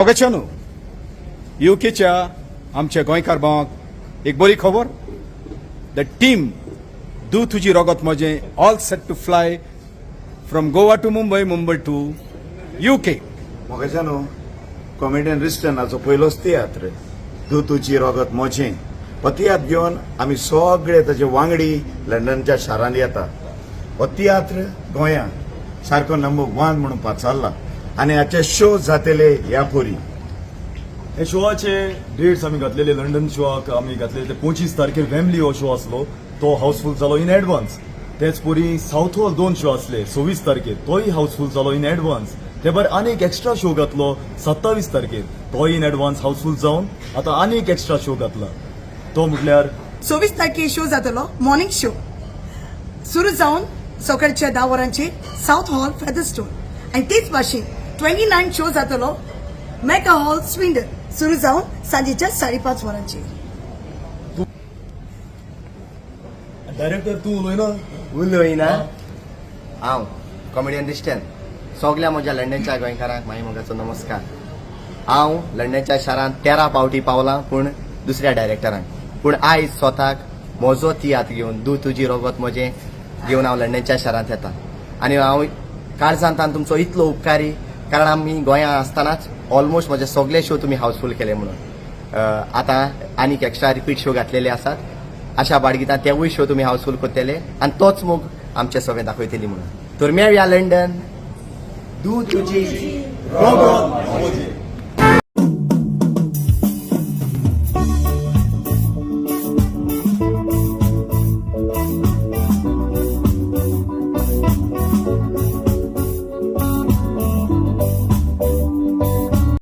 मोगाच्यानो, युकेच्या आमच्या गोंयकार भावांक एक बरी खबर. The team दू तुजी रोगत म्हजें all set to fly from Goa to Mumbai, Mumbai to UK. मोगाच्यानो, comedian रिस्टनाचो पयलोच तियात्र तूं तुजी रोगत मोजें हो तियात्र घेवन आमी सगळे ताचे वांगडी लंडनच्या शारांत येता. हो तियात्र गोंया सारको नंबर वन म्हणून पाचारला आनी हाचे शो जातले ह्या पोरी. हे शोआचे डेट्स आमी घातलेले. लंडन शोआक आमी घातलेले ते 25 तारखेर वेम्बली हो शो आसलो, तो हाऊसफुल जालो इन एडवान्स. तेच परी साऊथ हॉल दोन शो आसले 26 तारखेर, तोय हाऊसफुल जालो इन एडवान्स. ते भायर आनी एक एक्स्ट्रा शो घातलो 27 तारखेर, तोय इन एडवान्स हाऊसफुल जावन आतां आनी एक एक्स्ट्रा शो घातला, तो म्हटल्यार 26 तारखे शो जातलो. मॉर्निंग शो सुरू जावन सकाळच्या 10 वरांचेर साऊथ हॉल, फेदरस्टोन. आनी तेच भाशेन 29 शो जातलो मेका हॉल, स्विंडन, सुरू जावन सांजेच्या 5:30 वरांचेर. डायरेक्टर, तूं उलयना? उलयना. हांव कॉमेडियन रिस्टन. सगल्या म्हज्या लंडनच्या गोंयकारांक माई मोगाचो नमस्कार. हांव लंडनच्या शारांत 13 पावटी पावलां, पूण दुसऱ्या डायरेक्टरांक. पूण आयज स्वताक म्हजो तियात्र घेवन, दू तुजी रोगत म्हजें घेवन हांव लंडनच्या शारांत येता आनी हांव काळजांतान तुमचो इतलो उपकारी, कारण आमी गोंयांत आसतनाच ऑलमोस्ट म्हजे सगळे शो तुमी हाऊसफूल केले म्हणून. आतां आनीक एक्स्ट्रा रिपीट शो घातलेले आसात. आशा बाळगिता तेवूय शो तुमी हाऊसफूल करतले आनी तोच मोग आमचे सगळे दाखयतली म्हणून. तर मेळया लंडन. दू तुजी रोगत म्हजें.